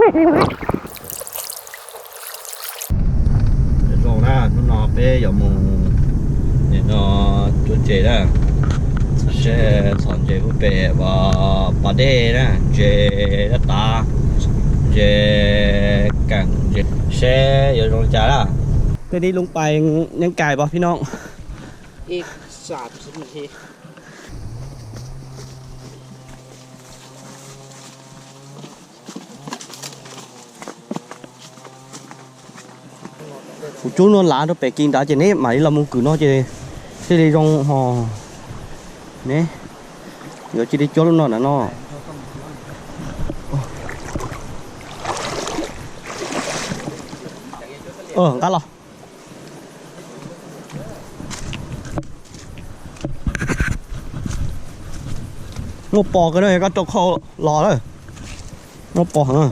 Zoo na, hnub no peb yuav mus nim no cuab ntses na, seb txhom ntses pub pem pas dej na, ntses dab tav, ntses keem, ntses seb yuav zoo li cas na. Tej dib loo pais nyob kais pov phib no. Kuv cub no lav rau pem kis nrad ces neb mam li los mus kwm no ces thiaj li zoo ho. Ne, yuav cia li cuab lub no na no. Nqa los. Muaj pos kawg no, koj rau khau los lawm. Muaj pos heev.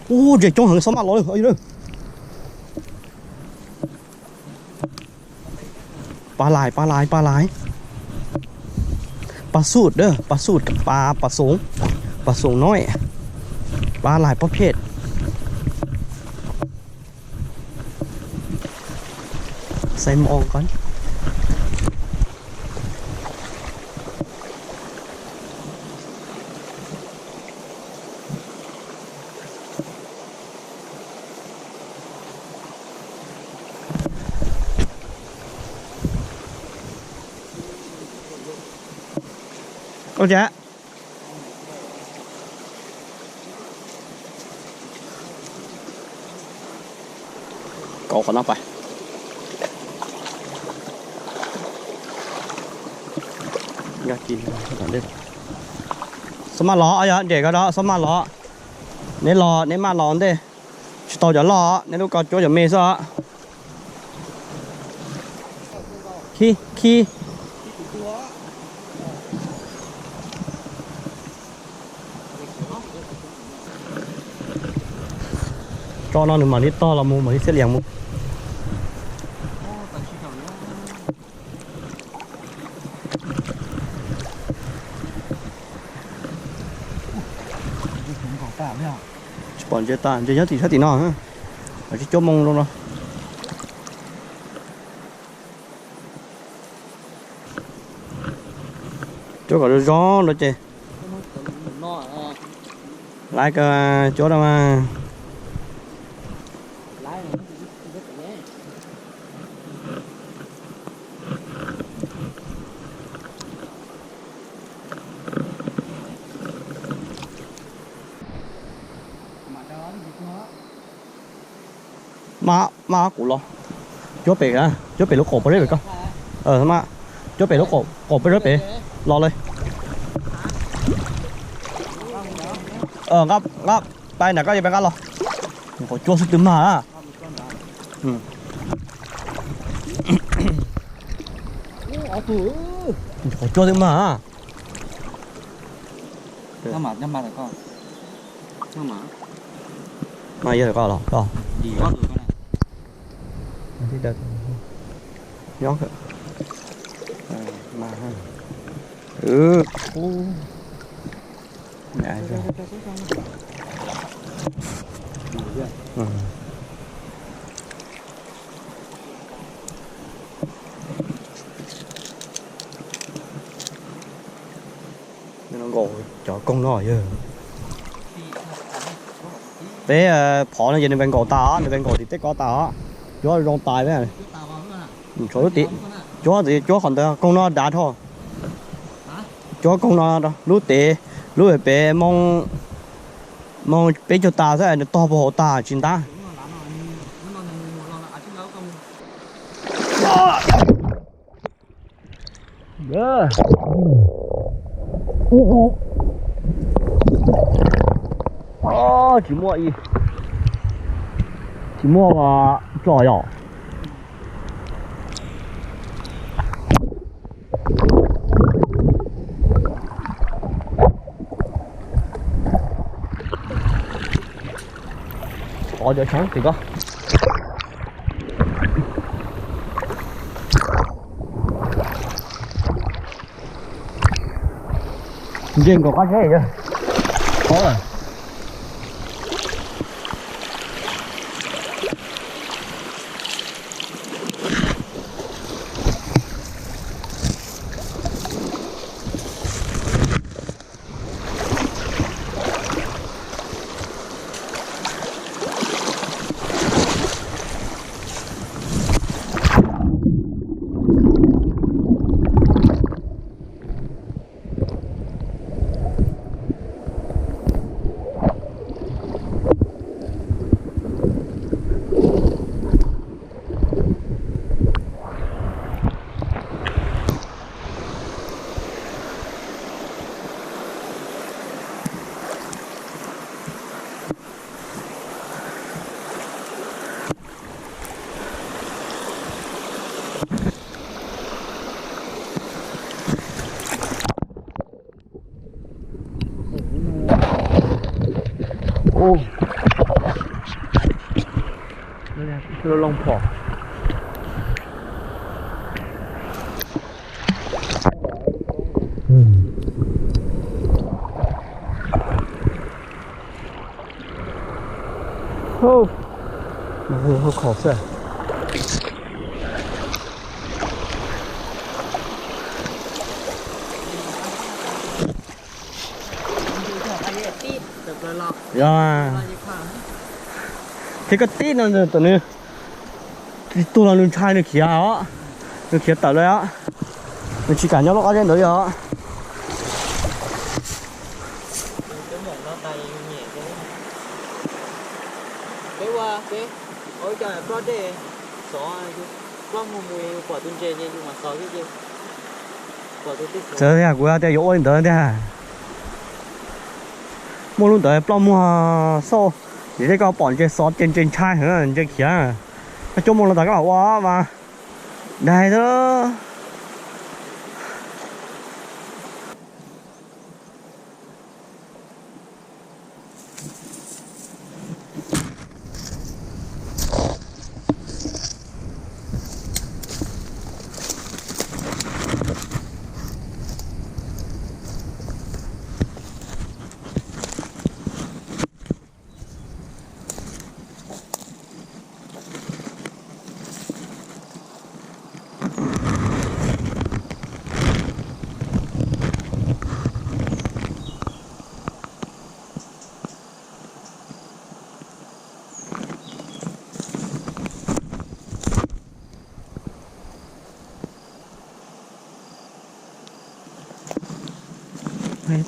Ub, ntses coob heev, xob maj los lawm. Pab lais, pab lais, pab lais. Pab xub, pab xub, pab, pab xoom, pab xoom no, pab lais pob phem. Xav mus ko. Ua cas? Kauv qhov no pais. Xob maj los, yog ntses ko do xob maj los. Neb los, neb maj los ntej. Tsis tau cov loj, neb lub ko cuab cov me xwb. Khi, khi. Tso no nws mam li tog los mus, mam li xiab lias mus. Tsis pom ntses tas, ntses nyob tim sab tim no, tsis cuab moo rau no. Cuab kom zoo zoo rau ces laiv kawg cuab rau mas. Maj, maj kuv los. Cuab pem, cuab pem lub qaum pob zeb pem koj. Cuab pem lub qaum pob zeb pem los li. Nqa, nqa, pais nram koj, pais nqa los. Nyuam qhuav cuab xwb twb mag. Nyuam qhuav cuab twb mag. Mas yog koj los koj. Nyob. Nkaum cov koog no yog. Peb phov no ces nws pes nkaum tas os, nws pes nkaum tim tej ko tas os. Cuab zoo tas. Tshuav lub tim, cuab, cuab qhov ntawd koog no dav dhau. Cuab koog no, lub tim, lub pem moo, moo peb caug tas xwb nws tog puag hauv tas tsis ntab. Tsis muaj, tsis muaj tso yom. Qov cov tshoob tim ko. Ntsia nkaus qab zeb. Loo phom. Hauv khau xwb. Yog, ces koj tib no tom nws, tuag los nws ntshai nws khiav os, nws khiav tawm lawm os, nws tsis kam nyob lub qab zeb ntawd li os. Txawm tias kuv tias yuav ua li ntawd tiag, muaj lub ntawd ploj muag xauj, yog koj pom ntses xov ces ntses ntshai heev ntses khiav. Koj coj mus los tas koj los ua mas daig xwb.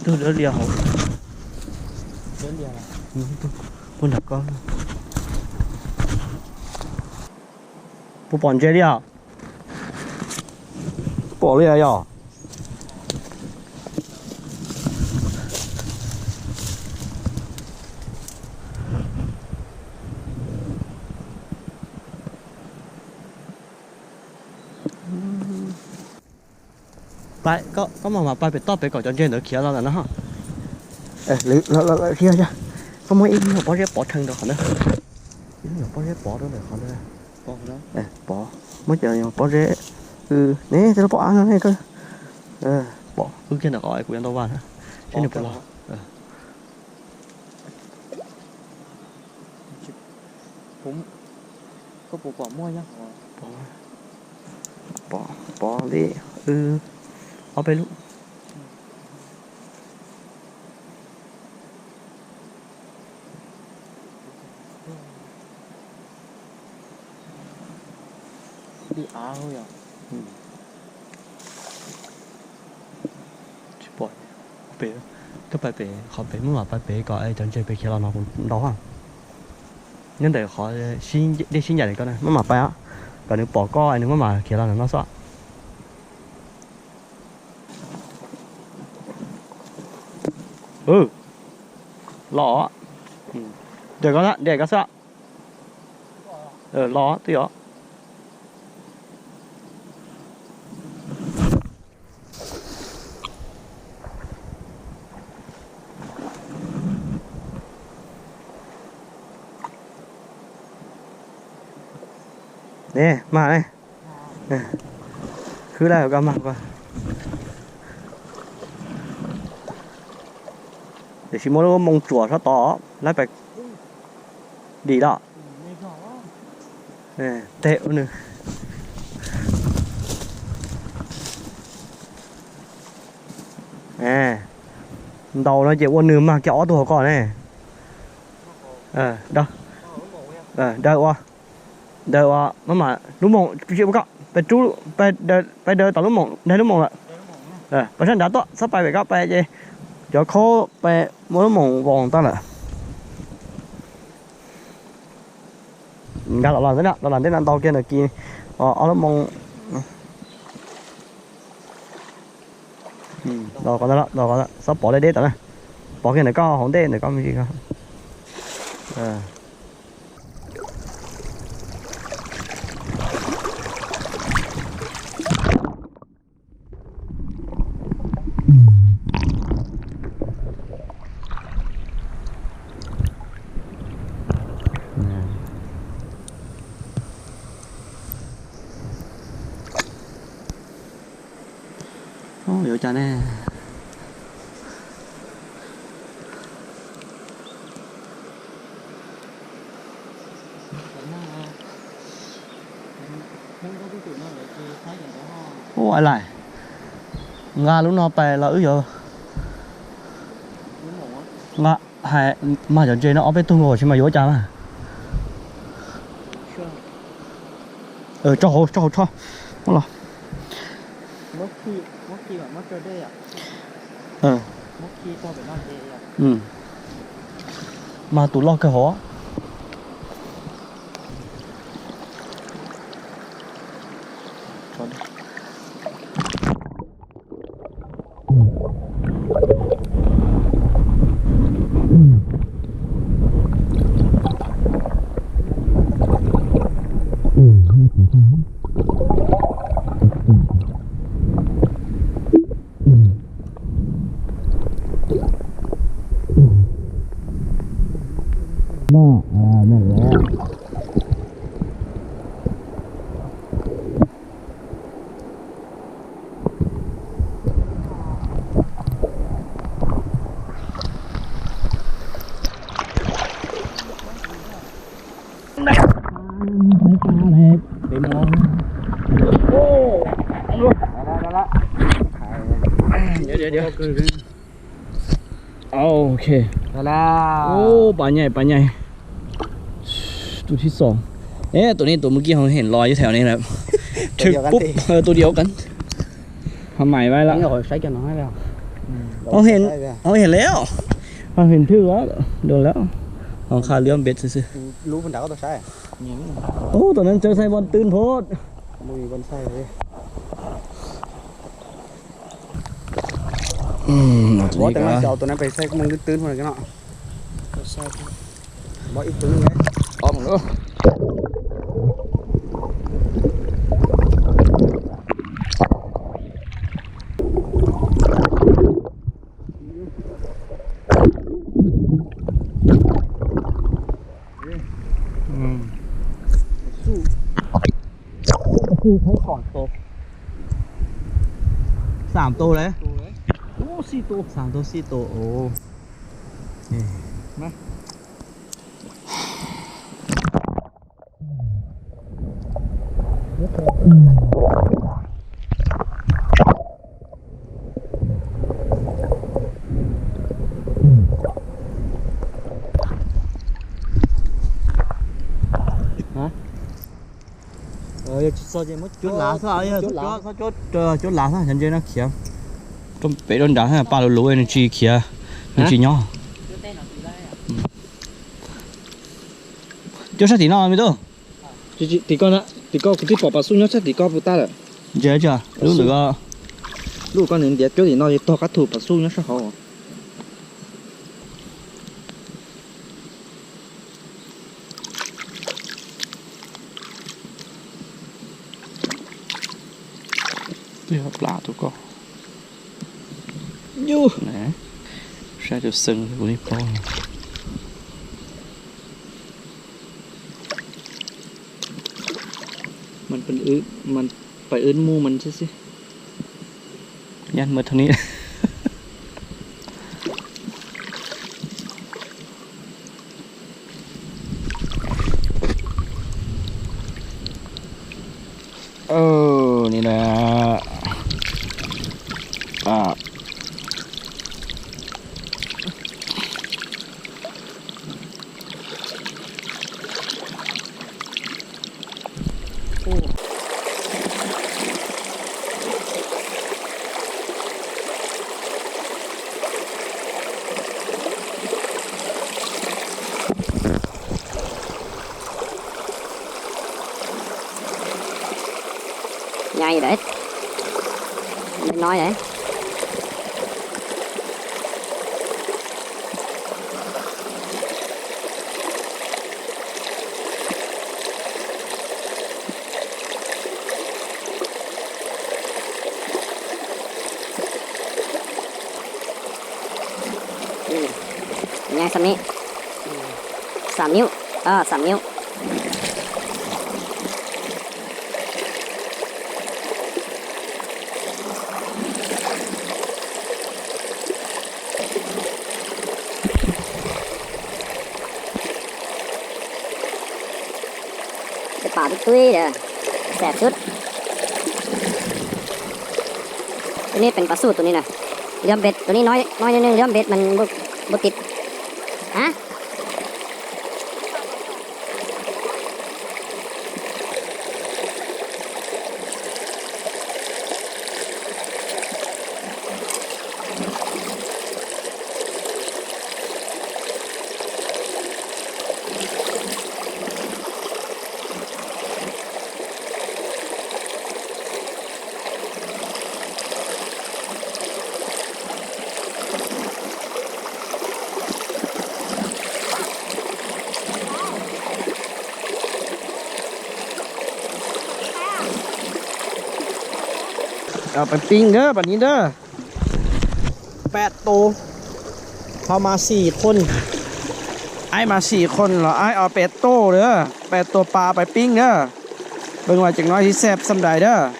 Tug dawb lias hauv, puag nram ko. Puas pom ntses li os? Pom li yog. Pais, koj mam pais pem toj pem kom cov ntses ntawd khiav los ntawm no. Lawv, lawv, lawv khiav, koj muab ib nyuag pob zeb pov rhees rau qhov ntawd. Ib nyuag pob zeb pov rau ntawm qhov ntawd. Pov, muab cov pob zeb, ne, tej lub pob av no ne, pov wb kiag ntawm qhov kuv yuav ntau vas na, seb nws puas los. Koj puas pom muaj nyob hauv? Pom, pom li, wb, ob peb lub. Li av yog. Tsis pom. Pem, koj pais pem qhov pem, muab mam pais pem kom cov ntses pem khiav los no kuv ntaus. Nyob ntawm qhov dej sib ncaim li ko na, maj mam pais os, kom nws pom koj nws maj mam khiav los ntawm no xwb. Los, nres ko xwb. Los twb yog. Ne, mag ne. Khwb lawm koj mag ko. Tiam sis muaj lub moo tsuam sab tod, lawv pais dim lawm. Tej ua nws ntaus no ces ua nws mag kiag ob tug hauv ko ne. Daws ua, daws ua, maj mam lub moos tsis ua koj, pais rub, pais daws tom lub moos, daig lub moos lawm. Pais sab nrad tuaj, txhob pais pem koj pais ces cov khaub pais muab lub moos voos tag lawm. Nkag los los ntej no, los los ntej no ntau kiag ntawm kis ob lub moos. Los qhov ntawd, los qhov ntawd, txhob pov deb deb tom na. Pov kiag ntawm koj hauv ntej ntawm koj me ntsis ko. Yuav cas ne? Ua lais, nqa lub no pais los wb yuav nqa, hais mas cov ntses no ob peb tug nkaus tsis mas yuav ua cas mas. Tso hauv, tso hauv tsho. Muab los. Mas tus loj kawg hov. Ok, pas nyais, pas nyais. Tus thib xoom. Tus ne tus mus kij ho heem los yuav them ne. Tus diav qab, ho mais vais lawm. Ho heem, ho heem lawm. Ho heem thwj dua lawm. Ho qha lwm npet xwb xwb. Ub, tus no tsawv xais npoo tw nphod. Xam tus lawm. Xam tus xij tus. Yog tsis txog ces muab cuab lav xwb, txhob cuab, cuab lav xwb, cov ntses no khiav rau pem rau nrad, paj luv luv nws tsis khiav, nws tsis nyob. Cuab sab tim no me tub. Tim ko, tim ko kuv twb pom pas xuj nyob sab tim ko puas tag lawm. Ntsia, lub ntawm ko. Lub ko nws ntiav cuab tim no es tog qab thu pas xuj nyob sab hauv. Twb yog plam tus ko. Saib tus xeeb kuv yeej paub. Pais wb mus mas xwb xwb. Nyob mus thaj ni. Hay đấy. Nói đấy. Ui, nhai xăm mí. Ui, xăm miu. Ờ, xăm miu. Pam tib tub, xav xwb. Tus no pes pas xub tus no na. Lwm npes tus no no, lwm npes mas npau tis. Hab. Pais pib ntag, pais pib ntag. Peb tus, ho mas xim khun. Aib mas xim khun los aib os peb tus lawm, peb tus pas pais pib ntag. Peb ua ceem no sib xeeb xam dais ntag.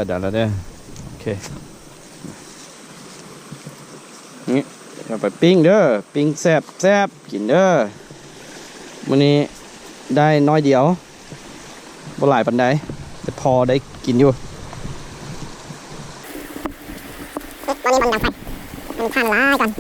Dam lawm. Pais pib ntag, pib xeeb xeeb kis ntag. Mus ni dai no diav, puas laim pas dais, pho dais kis yus. Ua li mas heev tas lawm, cas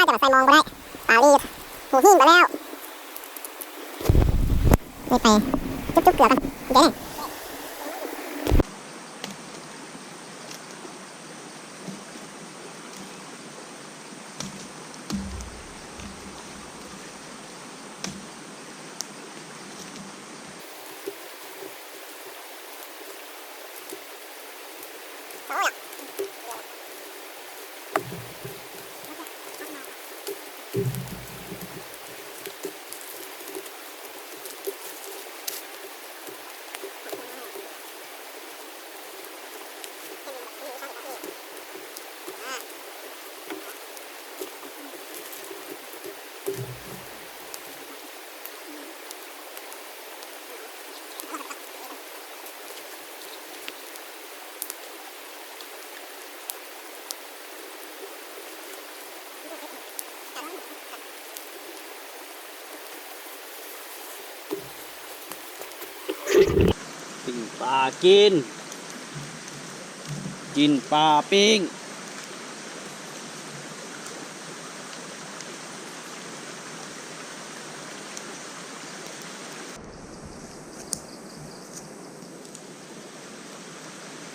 mas xais moos npaum li, tas li hu hij npaum li. Li pes cub cub kws ntev ne. Pim pas kis, kis pas pim.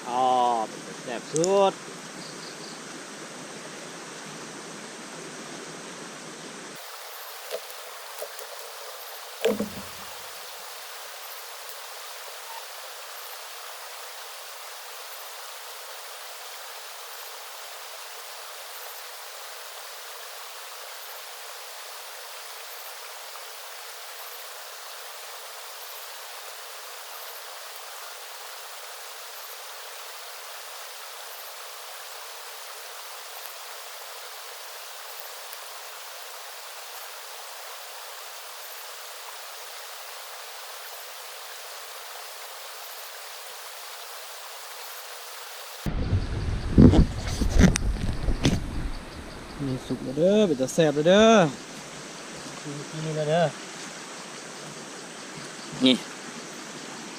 Ov, pem xeeb xwb. Sub lawm dawb, peb tau xab lawm dawb.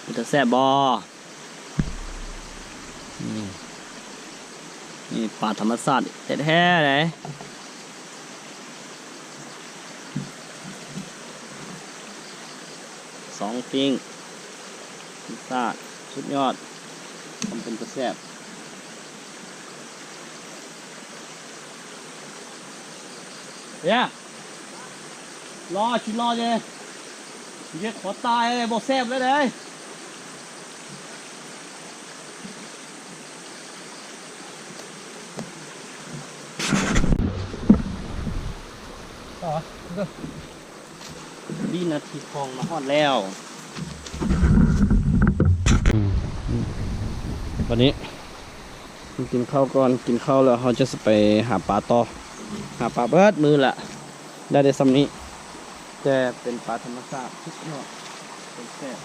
Peb tau xab pom. Pab tham mas xaj thiab thiab li. Xov fij, tham mas xaj, sub yoj, tham mas xaj. Los tsis los ces nce qhov tas vau xab lawm dawb. Vib nas this pom mas hoj lawm. Tau nim, kiv khaub ko, kiv khaub lawm ho coj xab pem has pas tod, has pas pab mw lawm. Daj dej xam nim, ces peb pab tham mas xaj, peb xab.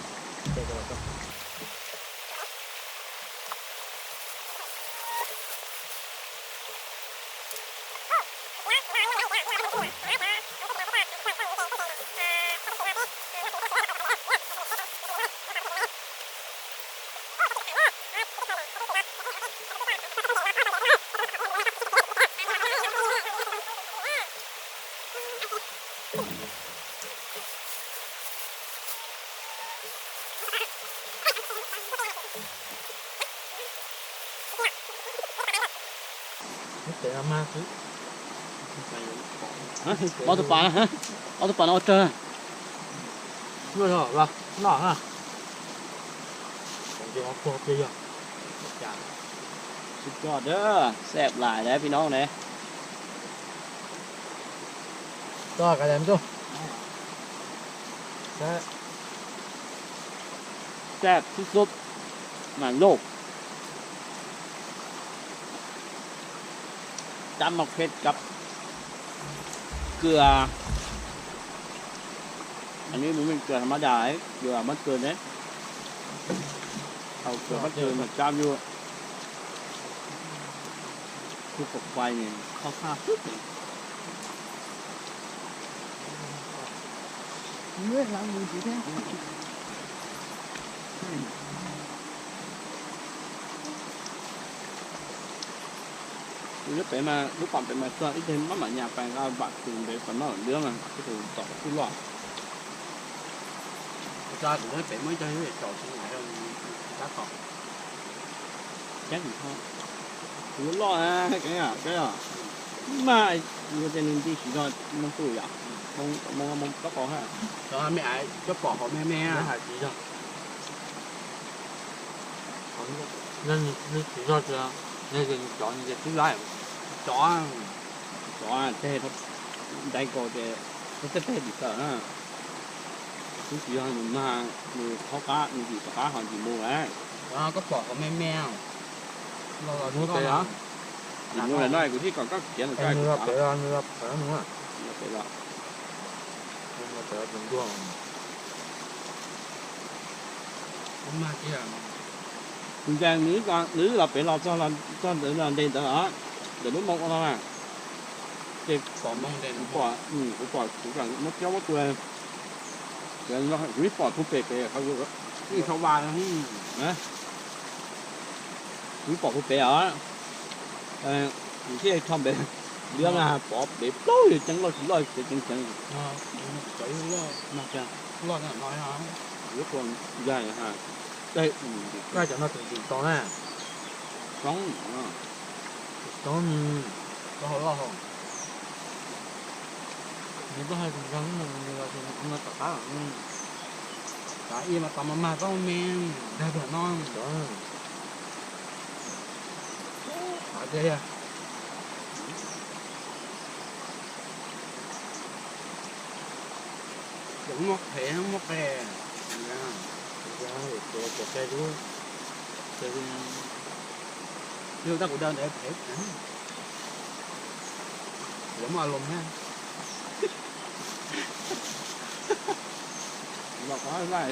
Ob tug pas, ob tug pas no ua tsawg? Noj na. Sib coj dawb, xab lais dawb pib noob ne. Xab xub xub mas loj. Chấm một phết cặp cưa. Anws mus mej cưa tham mas das, cưa mab cưa ne. Thaus cưa mab cưa mas chấm yuav. Kuv pom quai ne, kho xa xwb. Lub pem mas, lub pom pem mas txog ib teg mab mam nyas pais nqa vam tus ntev pas noj lwb mas ib tug tom kuj loj. Kuv lub pem muaj ib co tsaus tsis nyam rau tab tom. Kuv loj na, mas yog tias nws nti tsis zog no kuj yom, moo moo tsob qau ha. Cov me aiv cov pom hauv me me hais tsis zog. Nws tsis zog tias, nws cov nws ces twb laib. Cov, cov tej ntaiv nkaus ces tej tej dim tawm na. Twb tsis yog nws mag, nws qhov qab, nws dim tom qab ho dim mus lawm. Koj pom hauv me me. Mus pem os. Dim mus lawm no kuv thiaj kom koj khiav mus. Nws los pem los txog ntawm nte ntawd os, ntawm lub moo ua no na. Ces kuv pom, kuv pom kuv muab coj muab tua, kuv ib pom puag pem pem, ib thaum vas, kuv ib pom puag pem os. Kuv thiaj tho npe liab na, pov pem plaub yog ceeb loj tsis loj ceev ceev. Yuav tua ncaig ha. Cov no tus dim tau na. Toob, toob, toob hauv loj hauv. Nws tuaj hais tus nraug no, nws los tus no tom qab, tom ib mas tau mas mag koj me dag tuag no. Qhov tiag, muaj qhev muaj qe, pov qe lub, yog tab kuv daw ntawd phev, kuv muaj a loos thiab. Los qab laj,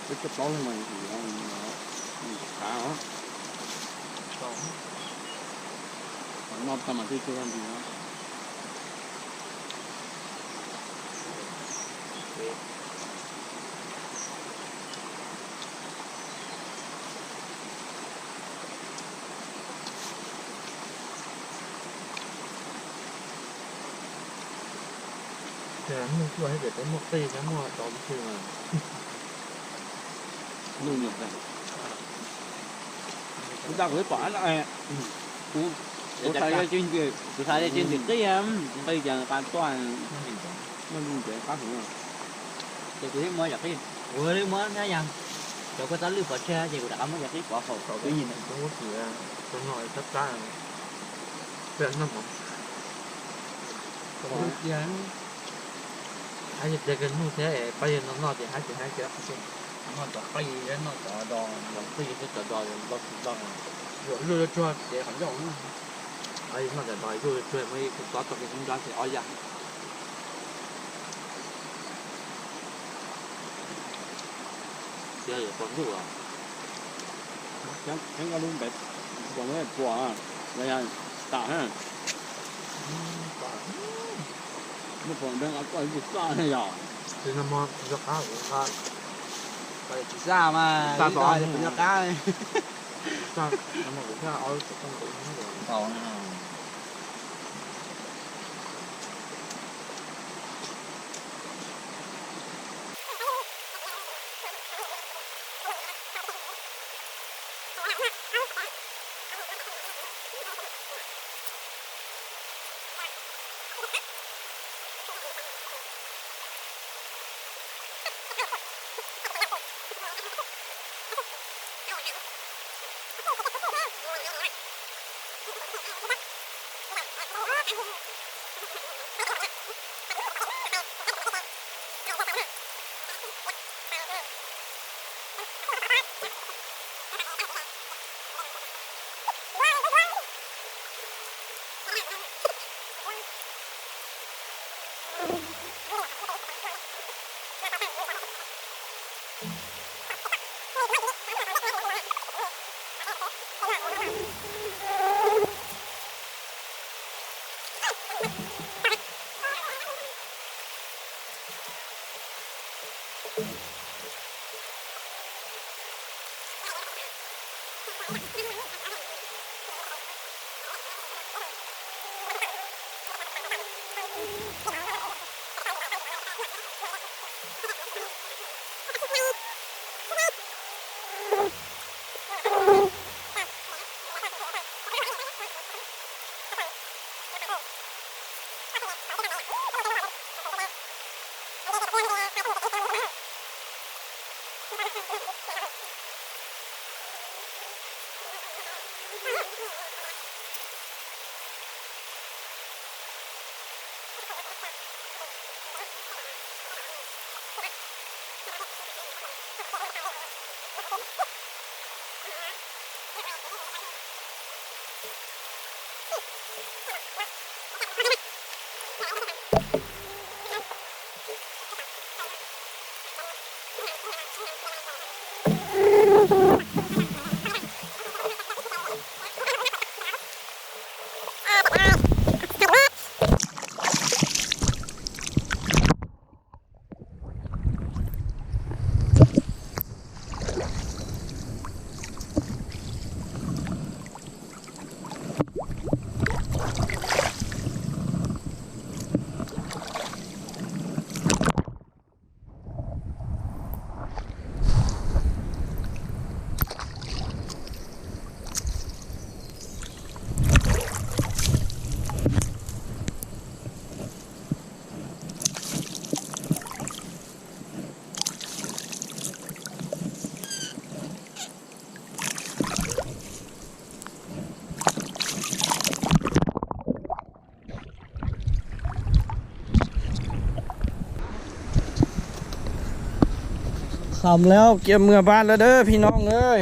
peb coj plaub leeg mas, qav os. Noj tag mas twb tsis ntsis no. Ces muaj cuaj thiab ces peb muaj qij thiab muaj rau ib tug mas. Kuv da kuv ib pom, kuv xav, kuv xav tias tsis ntim qij, nqi ces nqa tuaj, muaj li ntev qab heev. Ces kuv thiaj muab yam qij, kuv thiaj muab thiab yog cov kua txob lwj pov tseg ces kuv rov qab muab yam qij pov haum rau peb nyiam ntawd. Tus no tab tab, peb noj mov, haib tiag tiag kawg hnub thiab pab yawg no noj ces haib ces haib kiag. Noj cov qij, noj cov dos, cov qij thiab cov dos ntau tsis ntau. Yuav luaj yuav tsuag ces qhov ncauj, noj cov dos luaj yuav tsuag muaj ib khub tob txog kiag xub nrab ces ob yam. Tiag yuav tsaus ntuj os. Kheev koj lub npe puas, puas, los yog tam, muaj puas npe koj ib tug xaj yog. Tsis no mo, nco qab kuv nqa, tsis xaj mas, xaj tod, nco qab. Xaj no mo kuv xaj ob tug tau no. ทำแล้วเตรียมเมือบ้านแล้วเด้อพี่น้องเอ้ย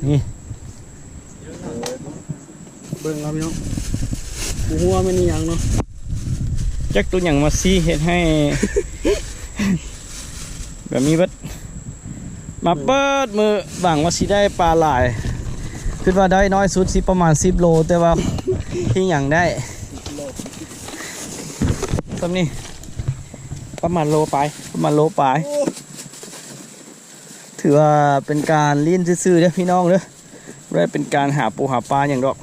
นี่ เบิ่งครับพี่น้อง บ่ฮู้ว่ามันอีหยังเนาะ จักตัวหยังมาซี้เฮ็ดให้ แบบนี้เบิด มาเปิดมือหวังว่าสิได้ปลาหลาย คิดว่าได้น้อยสุดสิประมาณสิบโล แต่ว่าที่ยังได้ซ้ำนี่ประมาณโลปลาย ประมาณโลปลาย ถือว่าเป็นการเล่นซื่อๆเด้อพี่น้องเด้อ บ่ได้เป็นการหาปูหาปลาหยังดอก